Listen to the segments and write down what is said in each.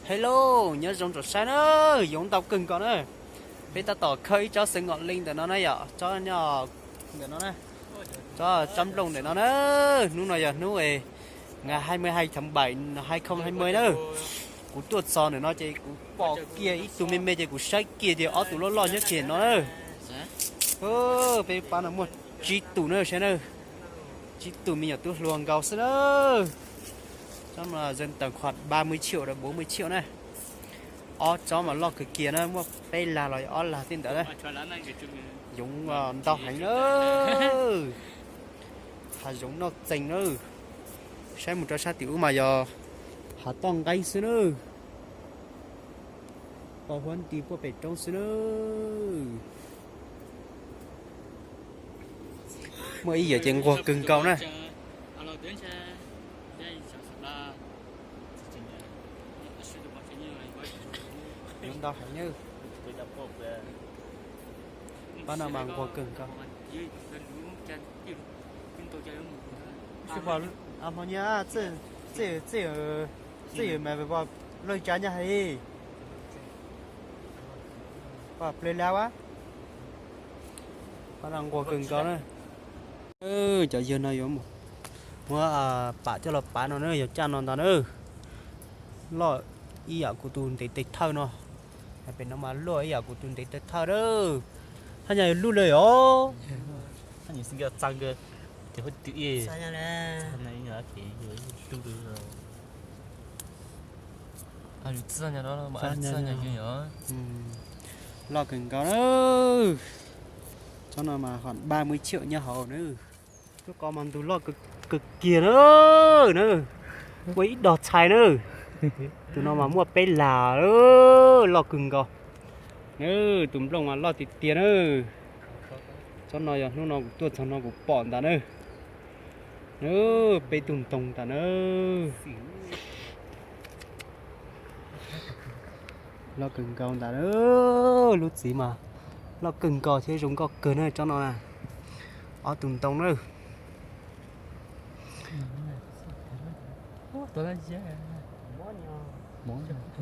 Hello, nyob zoo tsoom saib na, yoov ntau kawg nkaus na. Peb tab tom khawb ib tsob xeev Ngọt Li ntawm no na yom, tsob nyob ntawm no na, tsob, tsob nplooj ntawm no na. Hnub no yog hnub es ngày hai mươi hai tháng bảy hai không hai mươi na. Kuv tuaj txog ntawm no ces kuv pom kiag ib tug me me ces kuv saib kiag tias ob tug loj loj nyob kiag no na. Peb pab no muaj tsib tus na saib na, tsib tus me nyuam tub hluas nkaus xwb na. Tsob no dân tộc khoảng ba mươi triệu đến bốn mươi triệu na. Ob tsob mas loj kawg kiag na, muaj peb lag los ob lag tej ntawd na. Yoov ntau heev na. Hav zoov noj txees na. Saib mus rau sab tim ub mas yog hav toj nqeeb xwb na. Pos huab nti puag pem roob xwb na. Muaj ib yam ces nquag kawg nkaus na. Yoov ntau heev na. Pab no mas nquag kawg nkaus. Hmo nyiaj, txij, txij, txij mas pom lawj tsa nyaj hais, pom ple lab a. Pab no nquag kawg nkaus na. Cov yawg no yuav muab pam coj los pav no na, yog caj no ntag na. Loj ib yam kuv tus ntev tes thawj no. Pem no mas luaj ib yam kuv tus ntev tes thawj na. Thaj nyaj yuav luj li os. Loj kawg nkaus na. Tsob no mas khoảng ba mươi triệu nyob hauv na. Tsob ko mas ntug loj kawg kiag na. Na, ua ib dos txhais na. Tus no mas muaj peb lag, loj kawg nkaus. Na, tus nplooj mas loj tiag tiag na. Tsob no yog hnub no kuv tuaj txog no kuv pom ntag na. Na, peb tug ntoo ntag na. Loj kawg nkaus ntag na. Lub txiv mas loj kawg nkaus thiab zoo nkauj kawg na tsob no na. Ob tug ntoo na.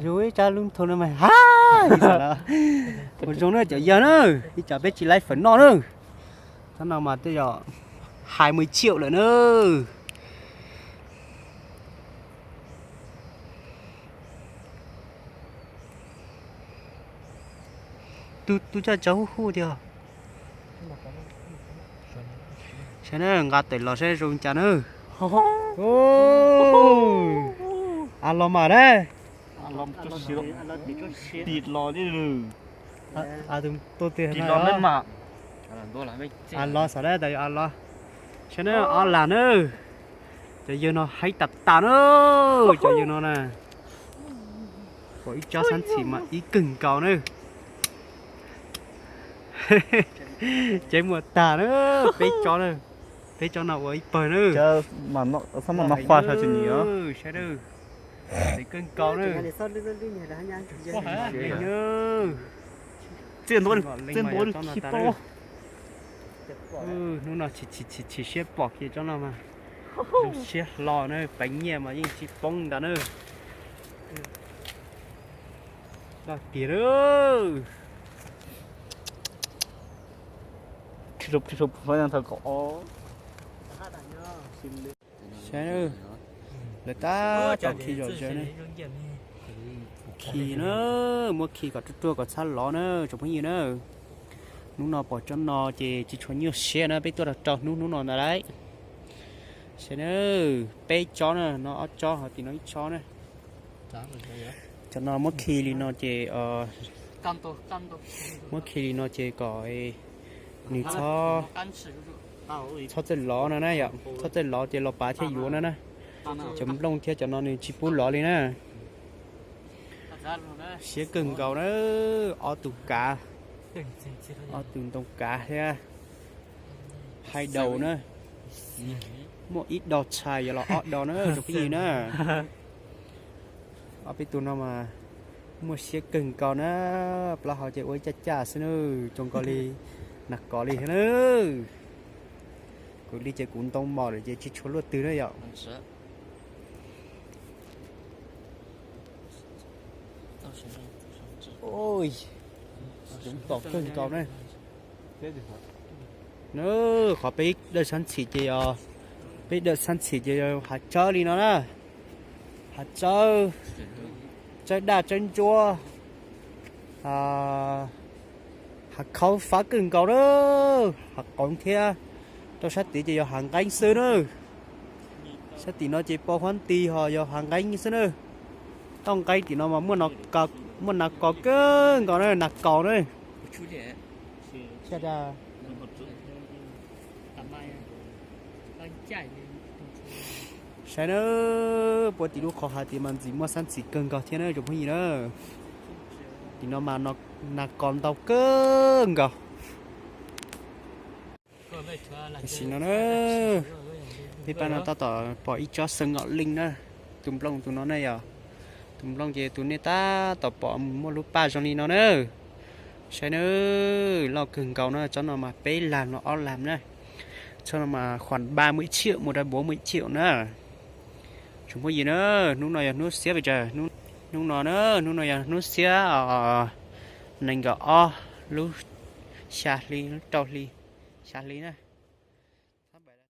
Zoo ib tsab lub ntoo no mas ha. Ua zoo na cov yawg na, ib tsam peb tsis laib fawm noj na. Tsob no mas twb yog hai mươi triệu lawm na. Tus, tus coj tsawv huj huj tiag. Saib na, nqa tawm los saib zoo cas na. A los mas na. Tus tus tiag a los xav na, tas a los. Saib na, ob lag na. Cov yawg no heev tas tas na. Cov yawg no na. Pom ib tsob xab ntxhim mas ib kawg nkaus na. Cev muag tag na. Peb tsob na. Peb tsob no ua ib pawg na. Saib na. Heev kawg nkaus na. Hnub no chim chim chim siab pom kiag tsob no mas zoo siab hlo na, peev nyiaj mas yeej tsis poob ntag na. Loj tiag na. Saib, lawv tab tom khi zom zaws ne. Khi na, muab khi kom ruaj ruaj kom txhob lov na tsoom phooj ywg na. Hnub no pom tsob no ces tsis tshua nyuaj siab na, peb tuaj rau rau hnub hnub no ntag lauj. Saib na, peb tsob na, no ob tsob ho tim no ib tsob na. Cov no muab khi li no ces, muab khi li no ces kom nws txhob, txhob txawj lov no na yom, txhob txawj lov ces los pav thiaj yuav no na. Cov nplooj thiab cov no nws tsis pub lov li na. Siab kawg nkaus na, ob tug kav, ob tug ntoo kav thiab. Hais daus na, muaj ib dos tshais yuav los ob dos na tsoom phooj ywg na. Ob peb tug no mas muaj siab kawg nkaus na, plaub hau ces ua ib caj caj xwb na, zoo nkaus li nas kos li thiab na. Kuv li ces kuv ntoo mos lawm ces tsis tshua luaj twg na yom. Ui, coob tom kawg nkaus na. Nws qhov peb dawj xab ntxhim ces yog, peb dawj xab ntxhim ces yog hav tsawb li no na. Hav tsawb, tsawb daj tsawb ntsuab, hav khaub fab kawg nkaus na. Hav qoov thiab. Rau sab tid ces yog hav nqeeb xwb na. Sab tim no ces pos huab nti ho yog hav nqeeb xwb na. Toj nqeeb tim no mas muaj nas kos kawg nkaus na, nas kaus na. Saib na, puag tim lub qhov hav tid mas ntxim muaj xab ntxim kawg nkaus thiab na tsoom phooj ywg na. Tim no mas nas kos ntau kawg nkaus. Tam sim no na, peb pab no tab tom pom ib tsob xeev ngom leej na. Tus nplooj tus no ne yog, tus nplooj ces tus nej tab tom pom muaj lub paj zoo li no na. Saib na, loj kawg nkaus na, tsob no mas peb lam los ob lam na. Tsob no mas khoảng ba mươi triệu, một trăm bốn mươi triệu na. Tsoom phooj ywg na, hnub no yog hnub xiab pes tsawg? Hnub no na, hnub no yog hnub xiab nees nkaum ob lub xya hli, lub rau hli, xya hli na.